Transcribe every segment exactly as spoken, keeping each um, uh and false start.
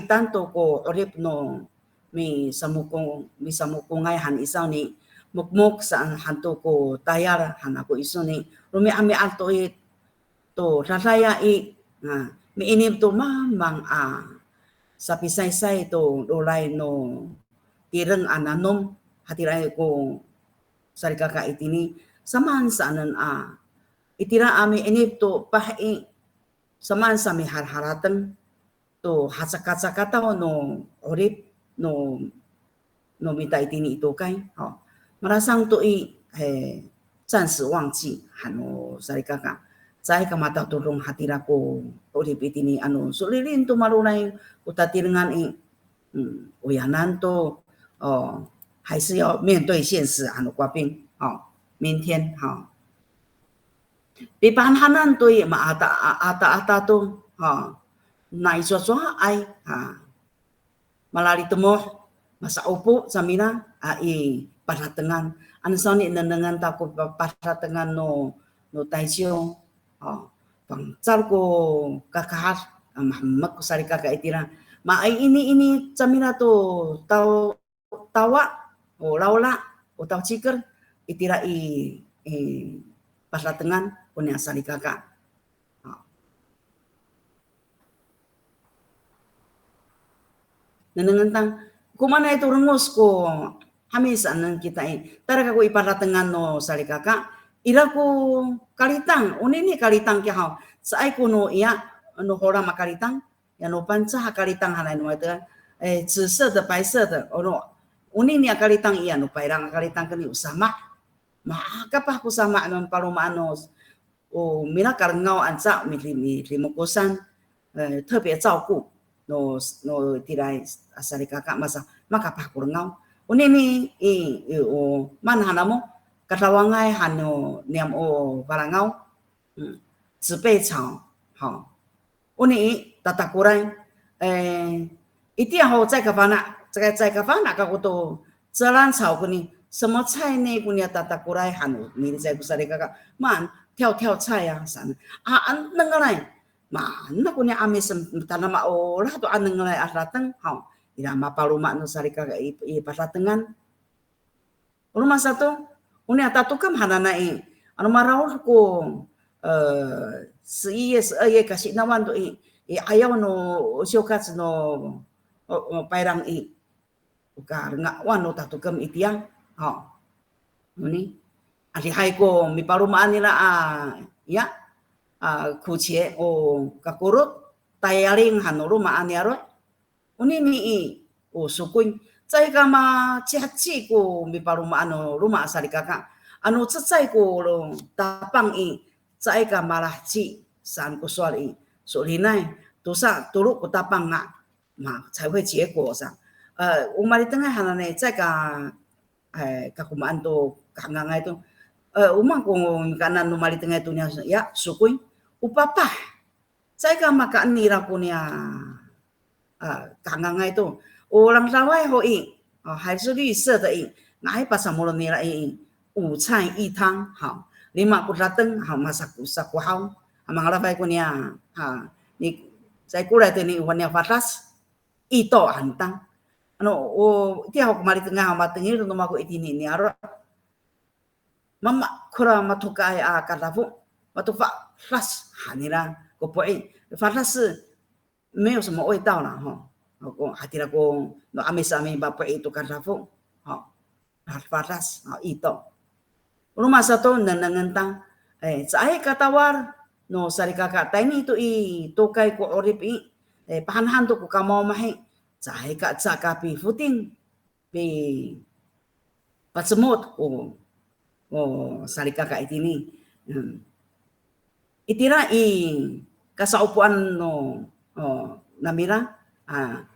Kalitan to ko 'orip no misamokong, misamokongay han i sawni, mokmok saan han to ko tayal han ako i sawni, romi'ami'ad to i, to dadaya i, a, miinip to mamang a sapisaysay to roray no tireng a nanom, hatiraay ko salikaka itini, samaan saanen a, itira a miinip to epah i, samaan sa mihalhalateng to hacakacakataw no 'orip no, no mita itini i tokay. Haw. Malasang to i, he, 暂时忘记 han no salikaka. Caay ka matatodong hatira ko 'orip itini ano so'elin to maroray ko tatirengan i, 嗯, oyanan to, o, 还是要面对现实 ano kowaping. 好，明天，好。 Pipahanhanan to i, maata, a, ataata to, ha. Nai cowacowaay, ha. Malalitemoh, masa'opo camila a i padatengan. Ano sawni nengnengen ta ko pa-, padatengan no, no Taycong, ha. Fangcal ko kakahad, a, mahemek ko salikaka itira. Maay ini, ini camila to taw tawa, o lawla, o tawcikel, itira i, i padatengan ko niya salikaka. Ha. Nengnengen ta, ko maanay to rengos ko hami saan kita i, tayra kako i padatengan no salikaka, ira ko kalitang, onini kalitang kiya haw, caay ko no iya, no Holam a kalitang, ya no Pangcah a kalitang hanay no mita, e, 紫色的、白色的, o no, onini a kalitang iya no payrang a kalitang koni o sama'. Makapah ko sama' no palomaan no, o mira kalengaw anca mi, mi, mimokosan, e, 特别照顾 no, no tiraay a salikaka masa, makapah ko lengaw. Onini i, i, o, maan han namo, kadawangay han no niyam o Falangaw, 嗯, 紫背草, haw. Oni i tatakolay, e, itiya ho caay kafana', caay, caay kafana' kako to 泽兰草 koni, 什么菜呢 koniya tatakolay han no milicay ko salikaka, maan, 跳跳菜 a saan. A, a nengngelay, maan koniya 'Amis, tadamaolah to a nengngelay a dateng, haw. Ira mapaloma no salikaka i, i padatengan. O roma sato, o niya tatokem hananay i, ano maraod ko, e, 十一月、十二月 kasienawan to i, i 'ayaw no siyokac no, o, o payrang i, o kalengawan no tatokem itiya. Haw. Oni, adihay ko mipalomaan nira a, ya, a, 苦茄, o kakorot, tayaling han no roma a niyaro'. Onini i, o sokoy, caay ka maciheci ko mipalomaan no roma a salikaka. Ano cecay ko tapang i, caay ka malaheci saan ko sowal i. So'elinay, tosa tolo ko tapang nga, ma, 才会结果 sa. E, o malitengay hananay, caay ka, e, kakomaen to kahengangay to. E, o maan ko kaenen no malitengay to niya, ya, sokoy, o papah. Caay ka makaen nira koniya, a, kahengangay to. O langdaway ho i, a, 还是绿色的 i, nga'ay pasamolon nira i, 五菜一汤, haw. Lima ko dateng, haw, masakosakohaw. A, mangalafay koniya, ha, ni, caay ko ray to ni, o niya fadas, ito han ta. Ano, o, itiya ho ko malitengay haw, matengil no mako itini niyaro'. Mama, kora matokaay a kadafo, mato fadas han nira ko po'i. Fadas 没有什么味道啦, ho. Ko, hatira ko no 'Amis a mipapo'i to kadafo. Ho. Fadas, ho, ito. O roma sato nengnengen ta, e, caay ka tawal no salikaka tayni to i tokay ko 'orip i, e, pahanhan to ko kamawmah i, caay ka, caay ka pifoting, pipacemot ko, ko salikaka itini. Em, itira i kasa'opoan no, o, namira, a,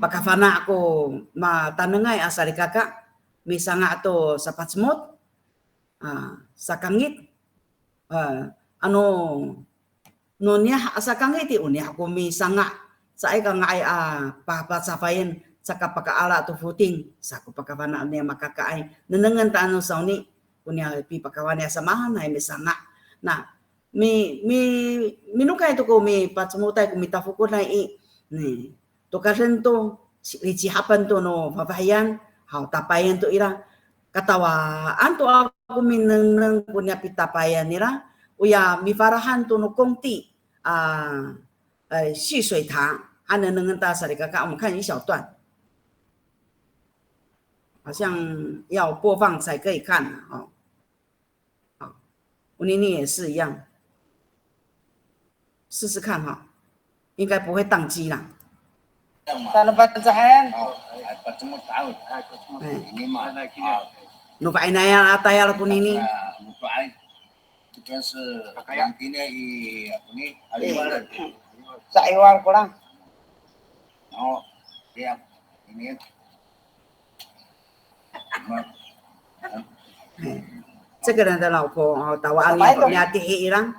pakafana' ko matanengay a salikaka, misanga' to sapacemot, a, sakangit, a, ano no niyah a sakangit i, o niyah ko misanga', caay ka nga'ay a pa, pacafayen, caka pakaala to foting, sa ko pakafana' niya makakaay. Nengnengen ta ano sawni, ko niya pipakawa niya samaanay misanga'. Na, mi, mi, minokay to ko mipacemotay ko mitafokoday i, ni, to kaden to, licihapen to no fafahiyan, haw, tapayan to ira. Katawaan to ako minengneng ko niya pitapayan nira, oya mifalahan to no kongti, a, e, 蓄水塔, a, nengnengen ta salikaka, 我们看一小段。好像要播放才可以看了哦。好，我念念也是一样，试试看哈，应该不会宕机啦。Tano Pangcahen. Eh. No fa'inayan a tayal konini. Sa Iwal ko lang. 这个人的老婆哦，tawaan ni, niya tihi ira,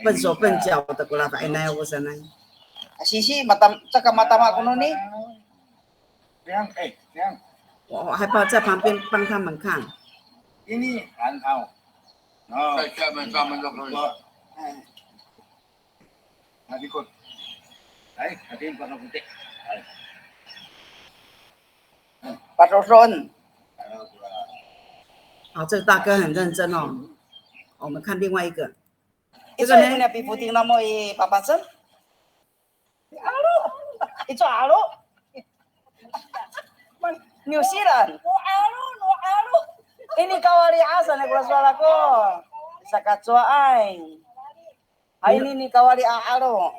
笨手笨脚的 ko la fa'inay ako sanay. Sisi, matam, caka matama kono ni. 这样，哎，这样。我，我还不要在旁边帮他们看。Ini, 很好。哦。在下面，上面都可以。哎。 Ay, ating pakaputi. Ay. Pasoson. Halo, 这个大哥很认真哦。我们看另外一个。这个呢？Icowa ko niya pifoting namo i Papacem? Alo. Icowa alo. New Zealand. No alo, no alo. Ini kawali asa ni ko la sowal ako. Saka cowaay. Hay, ini ni kawali a 'alo.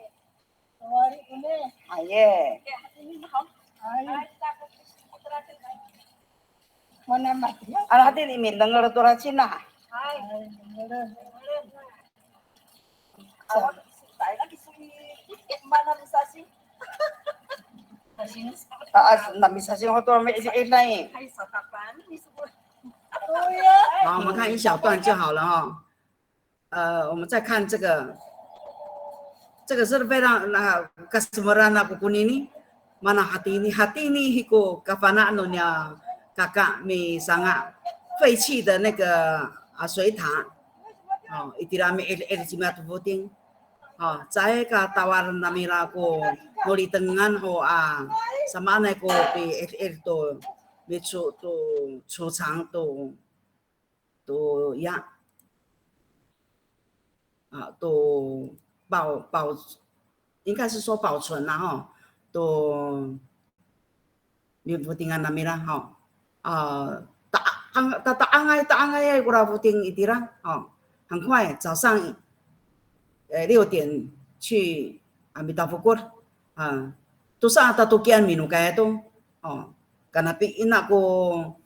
Kawali ini. Aye. Hay. Ano hatini i, midengel to racina. Hay. A, a, namisasing ho to mi'il'il nai. 好，我们看一小段就好了哦。 呃，我们再看这个，这个是非常，那，kasemeran ako konini, mana hatini, hatini hi ko kafana' no niya kaka misanga' 废弃的那个，啊，水塔。哦，itira mi'il'il cima to foting. 哦，caay ka tawal namira ko no litengan ho a, samaanay ko pi'il'il to, mico to, 储藏 to, to ya, a, to 保，保，应该是说保存啦吼，to nifotingan namira ho. A, ta'ang, tata'angay, ta'angay ko la foting itira ho. 很快，早上，呃，六点去，a, mitafokod. A, tosa tatokian minokay to. O, kanapi ina ko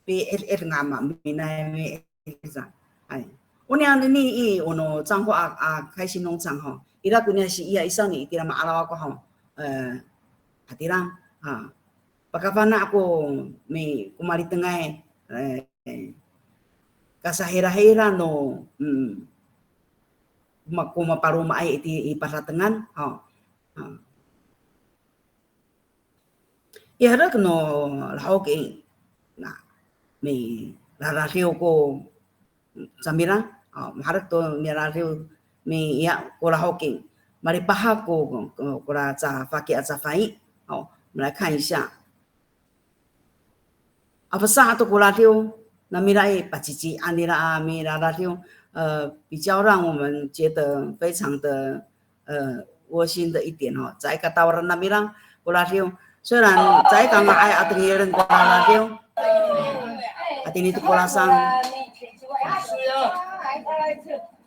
pi'ed'ed nga maminay mi'ed'ed sa. Hay. Onian nini i, o no 彰化 a, a 开心农场 ho. Ira ko niya si iya i sawni itira ma'araw ako ho. E, hatira. Ha. Pakafana' ko mi, ko malitengay. E, kasahirahira no, mm, ma, ko mapalomaay iti i padatengan. Ha. Ha. I herek no lahok i, na, miraradiw ko camira, o, maherek to miraradiw, mi, ya, ko lahok i, malipahak ko, ko, ko la cafaki a cafai. O, 我们来看一下。 Afasa' to ko radiw, namira i pacician nira a miraradiw, 呃，比较让我们觉得非常的，呃，窝心的一点哦。Caay ka tawal namira ko radiw, 虽然 caay ka nga'ay a tengilen ko radiw, hatini to ko lasang.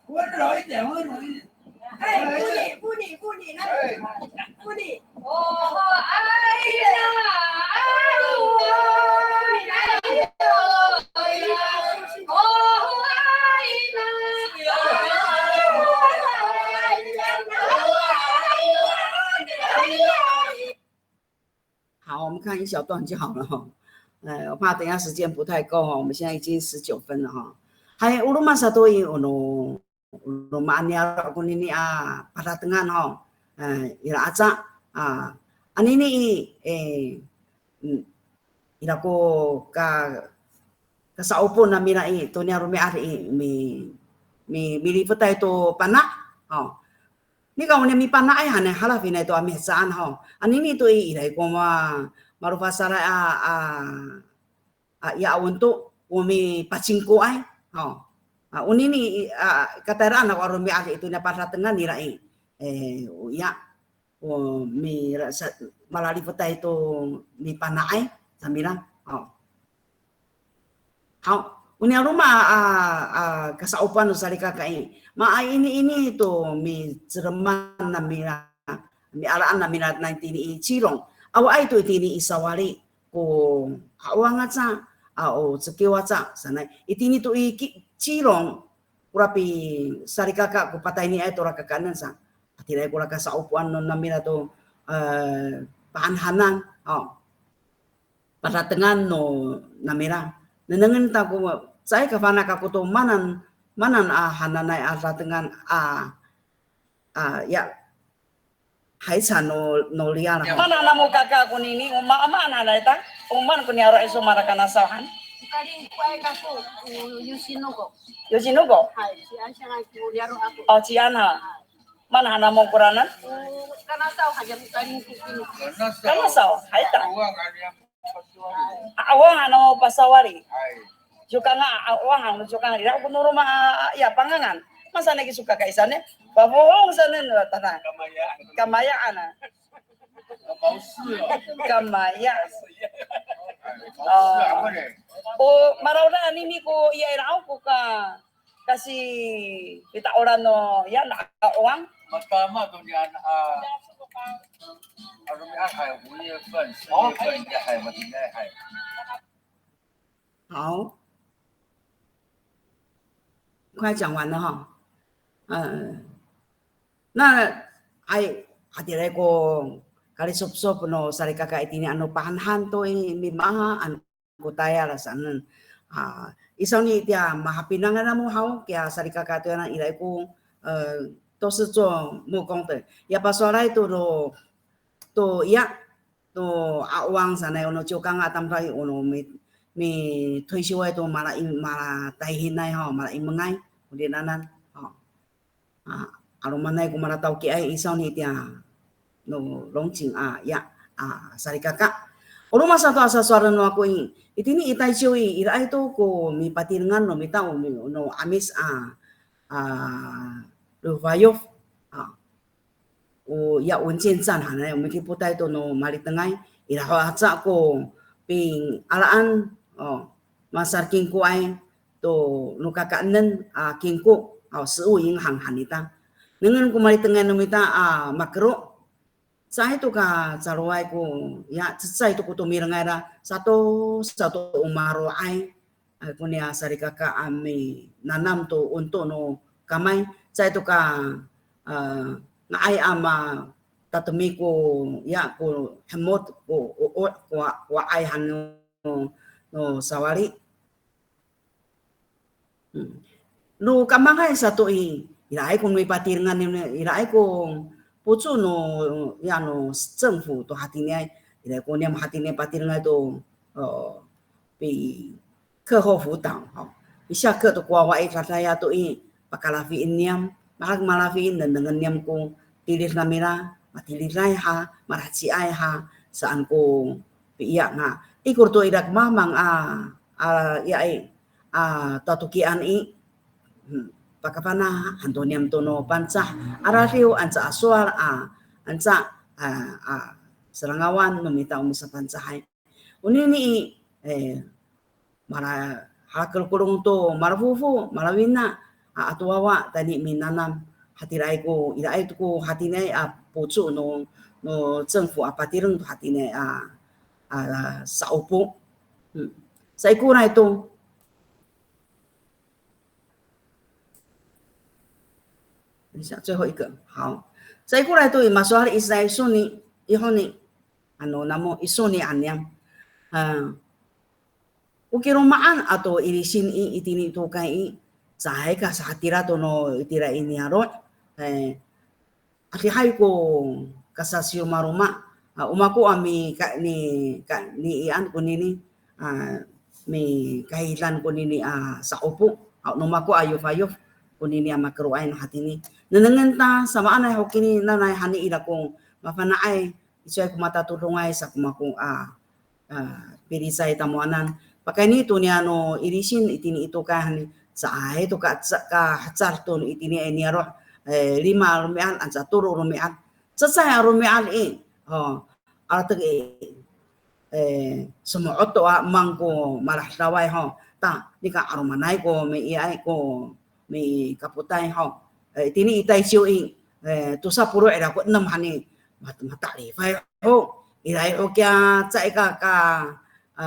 温柔一点，温柔一点。哎，不理，不理，不理，那不理。 好，我们看一小段就好了哈。呃，我怕等一下时间不太够哈，我们现在已经十九分了哈。Hay, o roma sato i, o no, o roma a niyaro' konini a padatengan ho. Eh, ira aca, a, anini i, eh, mm, ira ko ka, kasa'opo namira i, to niya romi'ad i, mi, mi, milifetay to pana'. Ho. Nika o niyam mipana'ay hanay, halafinay to a mihecaan haw. Anini to i, iray ko ma, malofasalay a, a, a, ya, a onto, o mipacingkoay haw. A, onini, a, katayraan ako a romi'ad ito niya padatengan nira i. E, o ya, o mi, sa, malalifetay to mipana'ay, samira haw. Haw, o niya roma a, a, kasa'opoan no salikaka i. Maay ini, ini to miceleman namira, mialaan namira na itini i Cilong. Awaay to itini i sawali ko 'awang aca, a, o cekiw aca sanay. Itini to i ki, Cilong, kora pisalikaka ko patayniay to ra kakaenen sa. Hatiraay kora kasa'opoan no namira to, e, pahanhanan. O. Padatengan no namira. Nengnengen ta ko, caay kafana' kako to manan, manan a hananay a datengan a, a, ya, 海产 no, no riyar. Mana namo kaka konini, o ma, o maan hanay ta? O maan ko niyaro' iso mala kanasaw han? Kalingkoay kako, o Yoshinogo. Yoshinogo? Hay, cian saan ko niyaro' ako. O, cian ha. Mana han namo koranan? O kanasaw haca ko Kalingko kini. Kanasaw, hay ta. 'Awang han no pasawali. Ciwkanga, 'awang han no ciwkanga. Ira ko no roma a, ya, pangangan. Masanay kiso kaka i sanay. Pafohong sanay no tana. Kamayaan a. Kamaya. O, marawda anini ko iya ira ko ka, kasi kita oran no, ya, na 'awang. Matama to niyan a, ano niyan hay, 五月份, 十月份 niyan hay, matini hay. 好，快讲完了哈。呃，那 ay, hatiraay ko kalisopsop no salikaka itini ano pahanhan to i, mimaan ko tayal saan. A, i sawni tiya mahapinang namo haw, kiya salikaka to yana iraay ko, e, 都是做木工的. Ya pasowalay to, to, to ya, to 'awang sanay, o no ciwkanga a tamdaw i, o no mi, mi退休ay to mala i, mala tayhinay haw, mala imengay, o dinanan haw. A, 'alomanay ko mala tawkiay i sawni tiya no 龙井 a, ya, a, salikaka. O roma sato a sasowalen no ako i, itini i Tayciw i, iraay to ko mipatirengan no mita o mi, no 'Amis a, a, lofayof. A, o ya 文健站 hanay, o mikipotay to no malitengay, ira ho aca ko pingalaan, o, masakingkoay to no kakaenen a kingko, o, 食物银行 han ita. Nengneng ko malitengay no mita a makero. Caay to ka caloway ko, ya, cecay to ko tomirengay ra, sato, sato o maro'ay. A, ko niya salikaka a minanam to onto no kamay, caay to ka, a, nga'ay a matatemi ko, ya, ko hemot, ko, o, o, ko, ko wa'ay han no, no sawali. Hmm. No kamangay sato i, iraay ko mipatirengan, iraay ko poco no, ya no 政府 to hatiniay, iraay ko niyam hatiniay patirengay to, o, pi 课后辅导, o. I 下课 to ko wawa i, dadaya to i, pakalafien niyam, maherek malafiin, nengnengen niyam ko tilid namira, matiliday ha, malaheciay ha, saan ko piya nga. Ikor to ira ko mamang a, a, ya i, a, tatokian i, hmm, pakafana' han to niyam to no Pangcah a radiw, anca a sowal a, anca a, a, serangawan no mita o misaPangcahay. Onini i, e, mala, halakelkolong to malafofo, malawina, a, ato wawa, tayni minanam, hatiraay ko, iraay to ko hatiniay a poco no, no 政府 a patireng to hatiniay a, a, sa'opo. Hmm. Saikoray to. 等一下，最后一个，好。Saikoray to i, masowal i sa i soni, i honi. Ano namo i soni a niyam. A, o kiloma'an ato ilisin i, itini to kay i, caay ka sahatira to no itira i niyaro'. E, adihay ko kasasiromaroma. A, o mako a mi, ka, ni, ka, ni iyan konini, a, mikahidan konini a sa'opo. A, no mako a yofayof konini a makeroay no hatini. Nengnengen ta, samaanay ho kini nanay hani ira ko mafana'ay, icowaay ko matatodongay sa ko mako a, a, pilicay tamowanan. Pakayni to niya no ilisin itini i tokay hani, caay to ka, ca, kahecad to no itini i niyaro', e, lima romi'ad, anca tolo romi'ad. Cecay a romi'ad i, o, alatek i, e, somo'ot to a mang ko malahedaway ho. Ta, nika 'alomanay ko miiyaay ko mikapotay ho. E, itini i Tayciw i, e, tosa polo' ira ko enem hani, mat, matalifay ho. Iraay ho kiya caay ka, ka, a,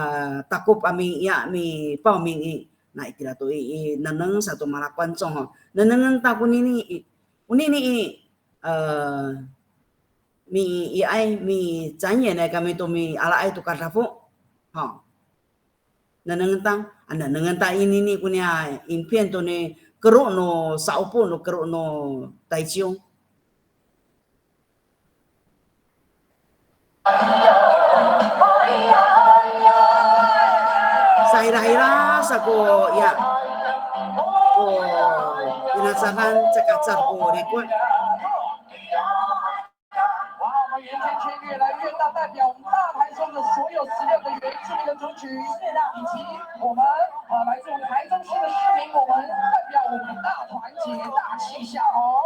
takop a miiya, mipawming i. Na itira to i, i nengneng sato mala观众 ho. Nengnengen ta konini i, konini i, e, miiyaay, micanyenay kami to mialaay to kadafo. Ho. Nengnengen ta, a, nengnengen ta inini koniya 影片 to ni kero no sa'opo no kero no Tayciw. Sahirahira sa ko, ya, ko pinacadan caka caka ko riko'. 哇，我们圆圈圈越来越大，代表我们大台中的所有十六个原住民的族群，以及我们，呃，来自我们台中市的市民，我们代表我们的大团结、大气象哦。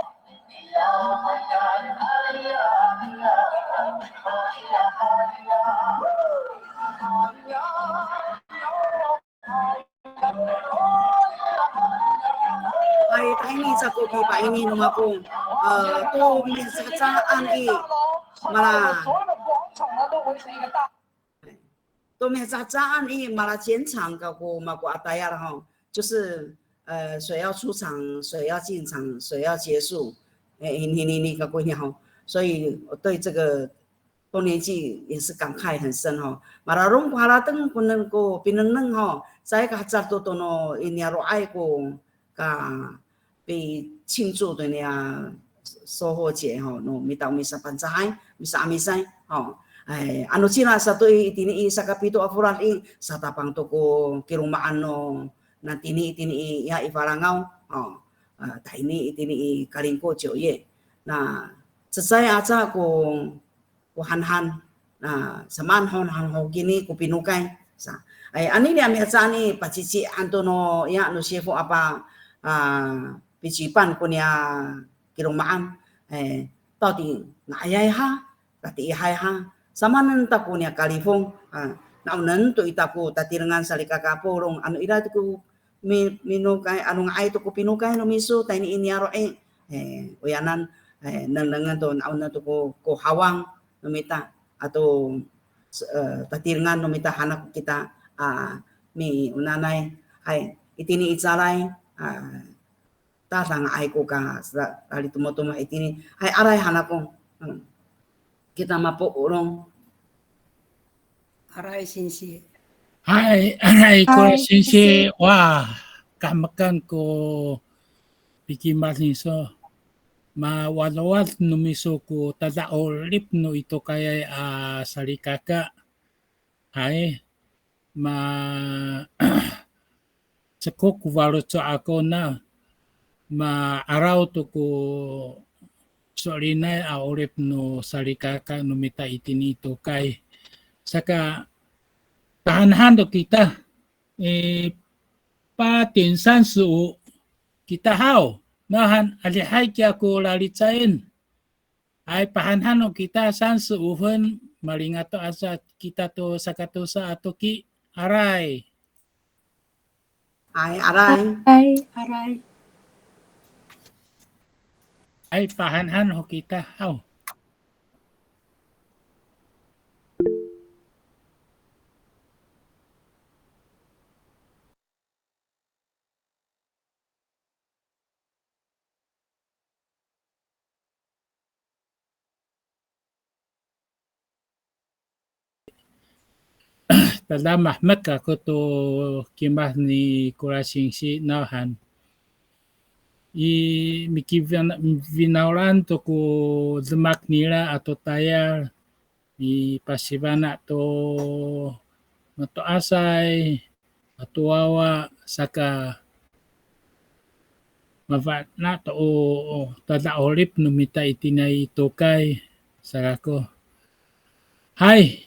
Ay, tahini sa ko pipaini no mako, e, to mihecahecaan i, mala, to mihecahecaan i, mala 全场 kako mako a tayal ho, 就是，呃，谁要出场，谁要进场，谁要结束，哎，ini, ini, ini kako ini ho. 所以我对这个 多年祭也是感慨很深 ho. Mararom ko harateng ko nen ko pinengneng 'ho. Caay ka hecad to to no i niyaro'ay ko ka 被庆祝 to niya 收获节 'ho. No mita o misaPangcahay, misa'amisay 'ho. Ay, ano cila sato i, itini i sakapito a folad i, satapang to ko kiloma'an no, na tini, itini i, ya i Falangaw 'ho. A, tahini itini i Kalingko 九月. Na cecay aca ko ko hanhan, a, samaan ho, han ho kini ko pinokay sa. Ay, anini a mihecaan i, pacici han to no, ya, no sifo a pa, a, picipan ko niya kiloma'an. Ay, 到底 nga'ayay ha, tatiihay ha, samaanen ta ko niya kalifong, a, na'onen to ita ko tatirengan salikaka polong, ano ira to ko mi, minokay, ano nga'ay to ko pinokay no miso, tayni i niyaro' i. E, oyanan, e, nengnengen to, na'onen to ko, ko hawang no mita, ato, e, tatirengan no mita han ako kita, a, mi'onanay. Hay, itini i calay, a, tadanga'ay ko ka, sa, talitomotomo itini. Hay, aray han ako. Hmm. Kita mapo'olong. Aray singsi. Hay, aray ko singsi. Wa, kahemekan ko pikimad iso. Mawadwad no miso ko tada'orip no i tokayay a salikaka. Hay, ma, cekok ko faloco' ako na, ma'araw to ko so'elinay a 'orip no salikaka no mita itini i tokay. Saka, tahanhan to kita, e, 八点三十五 kita haw, nawhan adihay kiya ko lalicayen. Ay, pahanhan no kita 三十五分, malingato aca kita to sakatosa a toki, aray. Ay, aray. Ay, aray. Ay, pahanhan ho kita haw. Tada mahemek ako to kimad ni Kola singsi nawhan. I mikifina-, finawlan to ko demak nira ato tayal, mipasifana' to mato'asay ato wawa saka mafana' to o, o tada'orip no mita itiniay i tokay sa kako. Hay,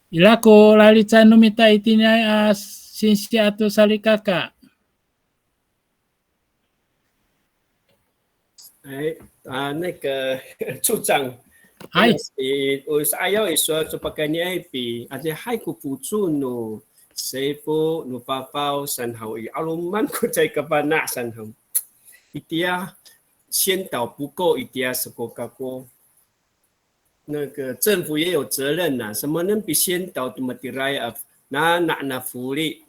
ira ko lalican no mita itiniay a singsi ato salikaka. 哎，啊，那个处长，嗨，我是ayaw iso to pakayni i pi, adihay ko 补助 no sifo no fafaw saan haw i, 'aloman ko caay kafana' saan haw. Itiya 宣导不够 itiya sa ko kako. 那个政府也有责任呐，什么能比宣导 to matiraay a nana na foli.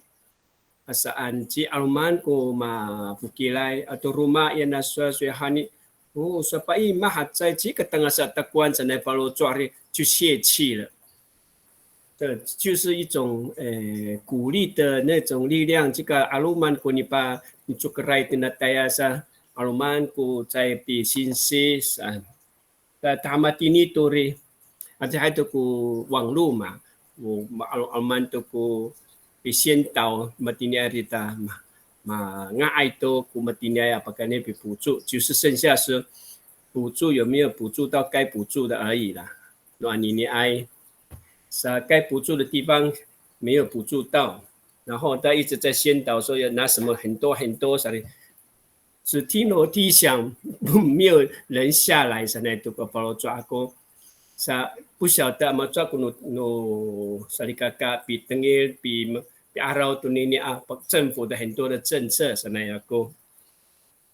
Asa anci 'aloman ko mafokilay ato roma, iya na sowal sowal hani. O, sapaimah a cecay, cika tangasa takowan sanay faloco' ri, 就泄气了。这就是一种，呃，鼓励的那种力量。Cika 'aloman ko nipa, nicokeray tina tayal sa, 'aloman ko caay pisingsi saan. Ta, ta matini to ri, adihay to ko 网路 ma, o, ma, 'alo, 'aloman to ko 宣导 matiniay rita, ma, manga'ay to ko matiniay a pakayni pi 补助，就是剩下是补助有没有补助到该补助的而已啦。No aniniay, sa 该补助的地方没有补助到，然后他一直在宣导说要拿什么很多很多啥的，只听楼梯响，没有人下来，sanay to ko faloco' ako. Sa 不晓得 macowa ko no, no salikaka pitengil, pi, pi'araw tonini a 政府的很多的政策 sanay ako.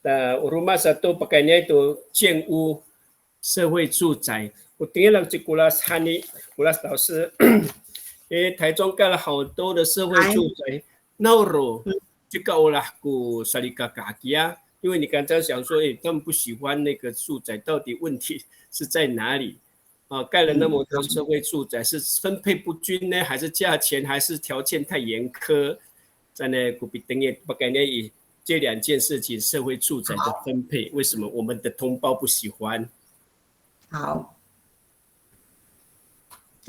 Ta o roma sato pakayni to 建屋 社会住宅。O tengil ako ci Kolas hani, Kolas 老师，诶，台中盖了好多的社会住宅，那 ro, cika olah ko salikaka hakiya, 因为你刚才想说，诶，他们不喜欢那个住宅，到底问题是在哪里？啊，盖了那么多社会住宅，是分配不均呢，还是价钱，还是条件太严苛？在那 ko pitengil pakayni i 这两件事情，社会住宅的分配，为什么我们的同胞不喜欢？好。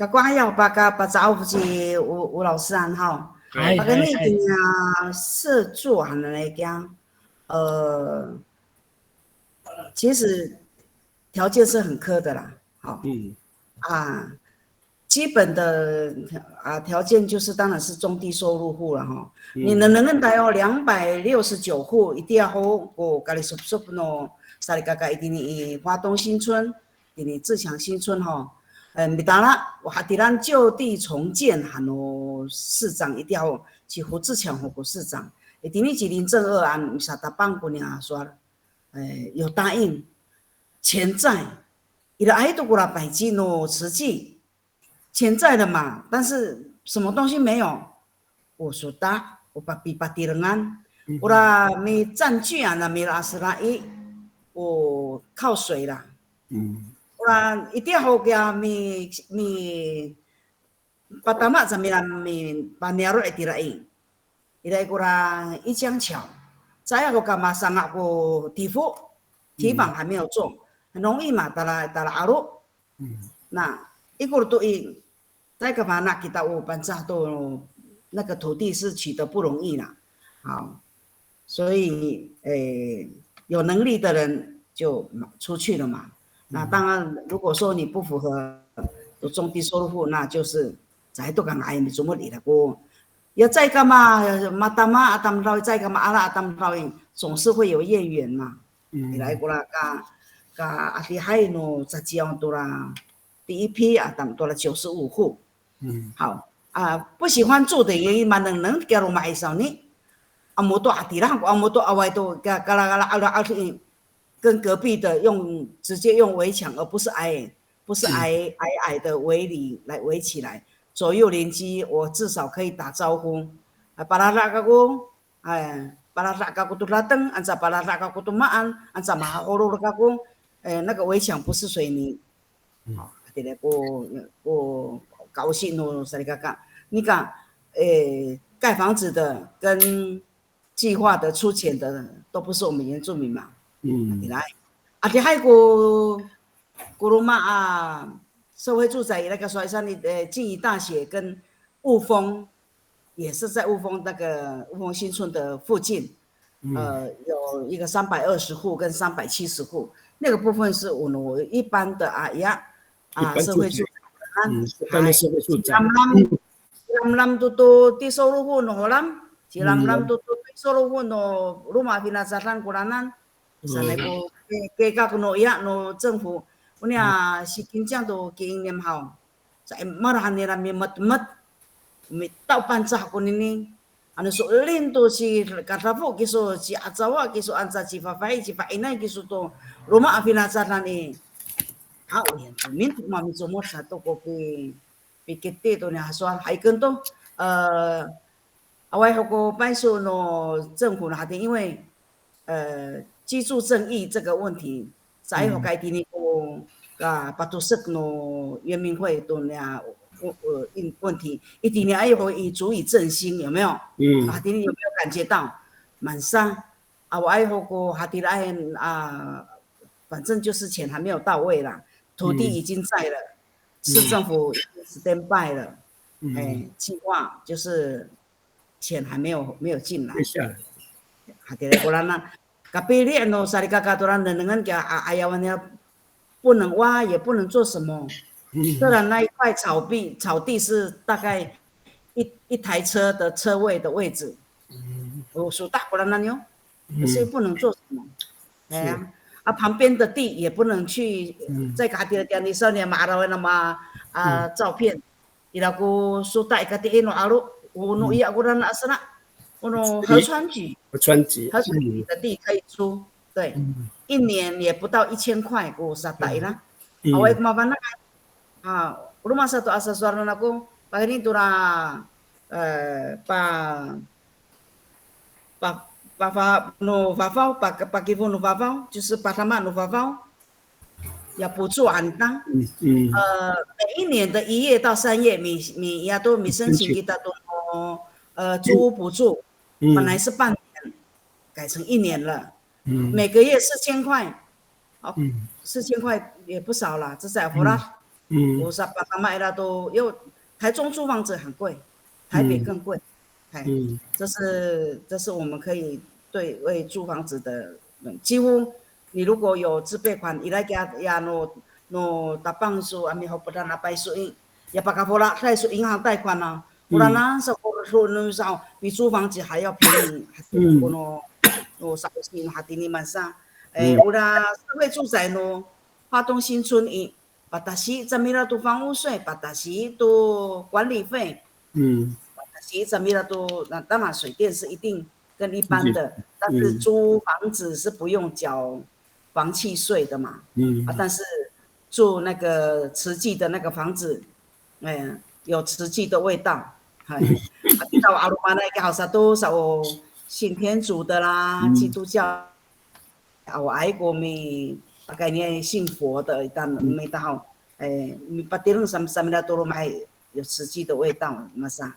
Kako ayaw paka paca'of ci 吴，吴老师 han haw. Hay, pakayni hay, hay. Itiya 社住 hananay kiya, 呃，其实条件是很苛的啦。好。嗯。啊，基本的，啊，条件就是当然是中低收入户了哈。嗯。你能，能够达到两百六十九户，一定要 ho, ko kalisopsop no salikaka itini i 花东新村，itini 自强新村哈。嗯，mitala, o hatiran 就地重建 han no 市长 itiya ho, ci 胡志强 ho ko 市长. Itini ci 林正二 a misatapang koniya sowal, 哎，有答应，钱在，iraay to kora 百金 no 慈济，钱在了嘛，但是什么东西没有？O sota, o papipatirengan, ora mi占据 a, na milaselay, o 靠水啦。Ora itiya ho kiya mi, mi patama sa mira mipaniyaro' itiraay. Ira i kora 一江桥. Caay ko ka masanga' ko 堤防, 堤防还没有做, 很容易嘛, tala, tala 'alo. Na, ikor to i, caay ka fana' kita o Pangcah to 那个土地是取得不容易啦。好，所以，诶，有能力的人就出去了嘛。那当然，如果说你不符合中低收入户，那就是 caay to ka nga'ay micomod ira ko. Ya caay ka ma, matama a tamdaw i, caay ka maala a tamdaw i, 总是会有怨言嘛。Ira i kora ka, ka adihay no caciyaw tora 第一批 a tam, tora 九十五户. 好，啊，不喜欢住的原因嘛，nengneng kiya loma' i sawni. Amo to a tireng ko, amo to awaay to ka, kalakala, ala, ala, 跟隔壁的用，直接用围墙，而不是矮，不是矮，矮矮的围篱来围起来，左右邻居我至少可以打招呼。啊，palada' kako, ay, palada' kako to dateng, anca palada' kako to maan, anca mahaholol kako, 哎，那个围墙不是水泥。Hatira ko, ko ka'osi no salikaka. Nika, 哎，盖房子的跟 计划的出钱的都不是我们原住民嘛。Adihay ko, ko roma a 社会住宅 ira ko sowal sa ni, 呃，静宜大学跟雾峰，也是在雾峰那个雾峰新村的附近。呃，有一个三百二十户跟三百七十户，那个部分是我们一般的啊，一样啊，一般住宅社会住宅。嗯，一般的社会住宅。 Lamlam to to tisoruhu no holam, cilamlam to to tisoruhu no roma finacadan koranan. Sanay ko kekak no iya no 政府, o niya sikinjang to kiingnimhaw. Sa marahan nira mimetmet, mitaw Pangcah konini. Ano so'elin to cikadafo kiso, ciacawa kiso, anca cifafahi, cifa'inay kiso to roma finacadan i. Haw, yan to, minto mamicomod sato ko pi, pikiti to niya sowal, hayken to, e, awaay ho ko payso no 政府 no hatini, 因为呃，居住正义这个问题, caay ho kaitini ko kapatosek no 原民会 to niya, 呃，问题, itiniay ho i 族语振兴, 有没有？ 嗯 Hatini 有没有感觉到？Mansa, awaay ho ko hatiraay a, 反正就是钱还没有到位啦，土地已经在了，市政府已经 standby 了，哎，计划就是钱还没有没有进来。 接下来， Hatira koranan, kapili no salikaka to nengnengen kiya a, ayawan niya 不能挖，也不能做什么。虽然那一块草地，草地是大概一一台车的车位的位置，哦，so'etak koranan yo, 可是又不能做什么。哎呀，啊，旁边的地也不能去，在 hatira 地上，你 ma'araw 那么啊照片， Ira ko sota i katihi no 'alo, o no iya korana a sera, o no 河川局，河川局，河川局的地可以租，对，一年也不到一千块 ko sota ira. Awaay ko mafana' a, o roma sato a sasowalen ako, pakayni tora, e, pa, pa, pa, pa, no fafaw, pa, pakifo no fafaw, 就是 padama no fafaw. 要补助 han ta. 嗯嗯，呃，每一年的一月到三月，每每年都每申请 kita to 呃租屋补助，本来是半年，改成一年了，每个月四千块，哦，四千块也不少了，这在 Aforas，嗯 我说 padama ira to，因为台中租房子很贵，台北更贵，哎，这是这是我们可以对为租房子的人，几乎 你如果有自备款，ira kiya ya no no tapang so a mihopedan a payso i, ya pakafolad so 银行贷款 a, ora na sa ko ro no sa 比租房子还要便宜，ko no no sa o si no hatini mansa. E, ora 社会住宅 no 花东新村 i, patasi cangra to 房屋税，patasi to 管理费，嗯，patasi cangra to，那当然水电是一定跟一般的，但是租房子是不用缴房契税的嘛，嗯啊，但是住那个慈济的那个房子，哎，有慈济的味道，哎，啊，到阿鲁巴那个好啥都是我信天主的啦，基督教。 Awaay ko mi, pakayni 信佛的 ita mita haw, e, mipatireng sa, sa mira to loma' 有慈济的味道 masa.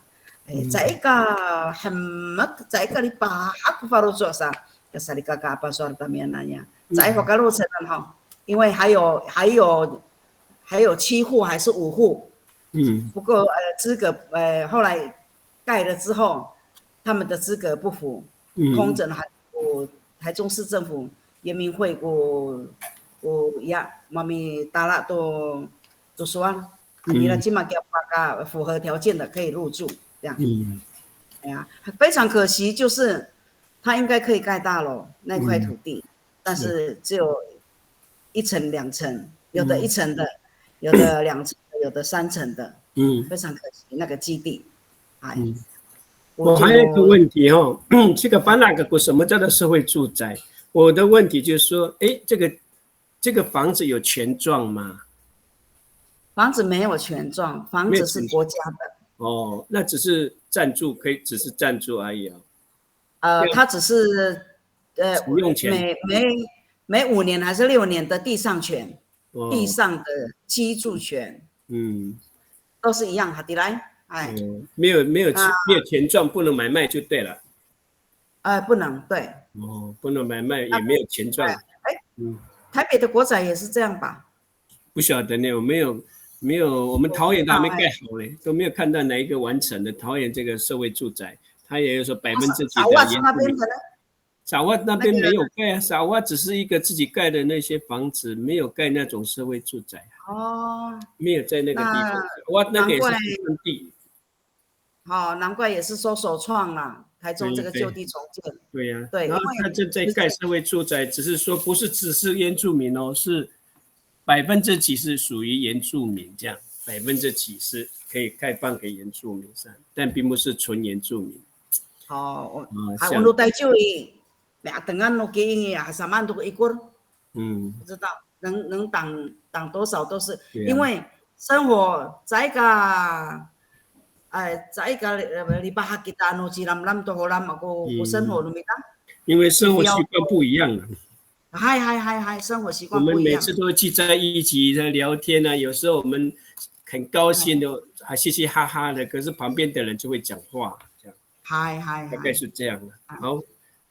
E, caay ka hemek, caay ka lipahak faloco' sa, ka salikaka a pasowal tamiyanan ya. Caay ho kalocedan haw, 因为还有还有还有七户还是五户，嗯不过呃资格呃后来盖了之后，他们的资格不符，嗯通整还有台中市政府原民会 ko ko ya mamitala to to sowal, 嗯 ira cima kiya paka 符合条件的可以入住，这样。嗯哎呀，非常可惜，就是他应该可以盖大楼那块土地，但是只有一层两层，有的一层的，有的两层的，有的三层的，嗯非常可惜那个基地。哎，嗯。我还有一个问题哦，这个 fana' kako 什么叫做社会住宅？我的问题就是说，哎，这个这个房子有权状吗？房子没有权状，房子是国家的。哦，那只是暂住，可以只是暂住而已哦。呃，它只是呃使用权每每每五年还是六年的地上权，哦地上的居住权嗯，都是一样。Hatiraay，哎，哦，没有没有啊没有权状不能买卖就对了。呃，不能，对。哦，不能买卖也没有权状。哎，嗯台北的国宅也是这样吧？不晓得呢，我没有没有，我们桃园都还没盖好嘞，都没有看到哪一个完成的桃园这个社会住宅，它也有说百分之几早晚是的原住民。那边的呢？ Sa'awat 那边没有盖啊，Sa'awat 只是一个自己盖的那些房子，没有盖那种社会住宅啊，哦，没有在那个地方。Sa'awat 那个也是土地。好，难怪也是说首创啦，台中这个就地重建。对呀、对，然后他正在盖社会住宅，只是说不是只是原住民哦，是百分之几是属于原住民这样，百分之几是可以开放给原住民这样，但并不是纯原住民。哦，啊，还有 Taycay 一，两等啊，no 给你啊，samaan to ikor，嗯，不知道能能挡挡多少都是，对啊因为生活在一个，呃，在一个呃，lipahak kita no cilamlam to holam ako 嗯 ko 生活 no mita。因为生活习惯不一样了。嗨嗨嗨嗨，生活习我们每惯不一样。次都会聚在一起在聊天啊，有时候我们很高兴的，还嘻嘻哈哈的，可是旁边的人就会讲话，这样嗨嗨嗨，大概是这样的。啊好，啊，